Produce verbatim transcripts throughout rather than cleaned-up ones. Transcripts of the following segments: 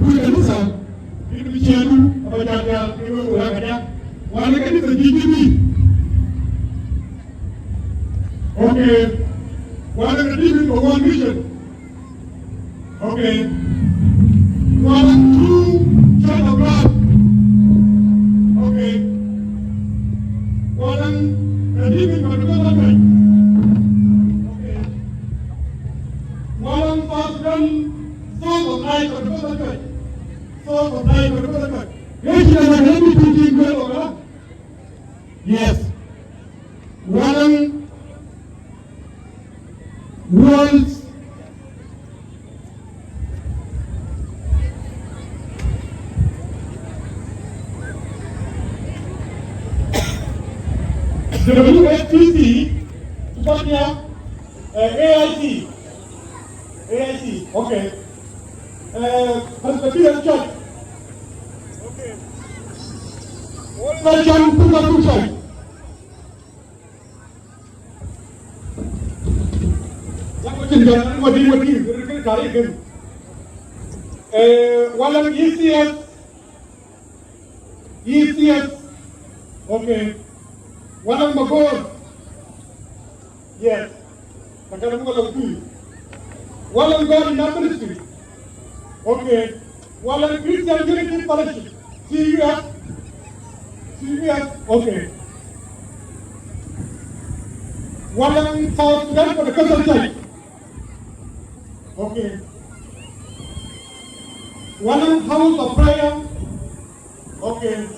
kuc kanitha, kën bï ciɛɛŋdu aba jal jal ke wek wek aka diäk. Wala kanitha G G B. Okay. Wala Redeeming for One Mission. Okay. Wala two Church of God. Okay. Wala Redeeming for the Gospel Church. Okay. Wala South Sudan, South of Life for the Gospel Church. South of Life for the Gospel Church. Yes, yes, yes, yes, yes. Yes. Wala World W F P C, Tupania, uh, A I C. A I C, okay. Uh, Presbyterian Church. Okay. All Christian Presbyterian Church. Yak wacin jɔt, wadï, wadï, wadï, wadï, wadï. Eh, wala E C S, E C S, okay. Wala Magor, yes. Kakana buka la kutu. Wala God in that ministry. Okay. Wala Christian Unity Fellowship. C U F. C U F. Okay. Wala South Sudan for the Gospel Church. Okay. Wala House of Prayer. Okay.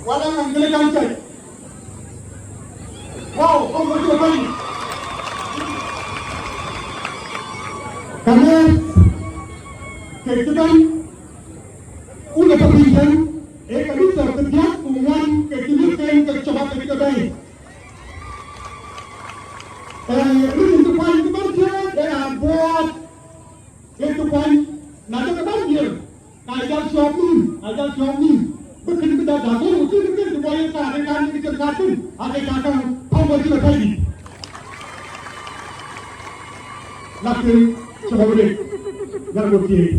Wala Anglican Church. Wow, kɔc kɔc cï bɛ̈n. Ka ŋɛk ke cï bɛ̈n, wun ë tɔ piny tën, ee kanitha ke diäk ku ŋuan ke cï lip ken ke cɔk ke cï ke bɛ̈i. Eh, rin cï kuany cï bɛ̈n thiëëc, ee raan buɔɔt. Ke cï kuany, na cï ke bɛ̈n dhiël, ka jal cɔɔk nïïm, ka jal cɔɔk nïïm. Bï kënë bï dak dak, ku cï bï kënë cï bɔ̈ yen kaar, ë kan cï cïn kaar thïn, ake ka käŋ pɔ̈k wɔ cï ke pɛ̈i dït. Lakin cï bɔ̈ bï dek, gat bɔ̈ thiëëc.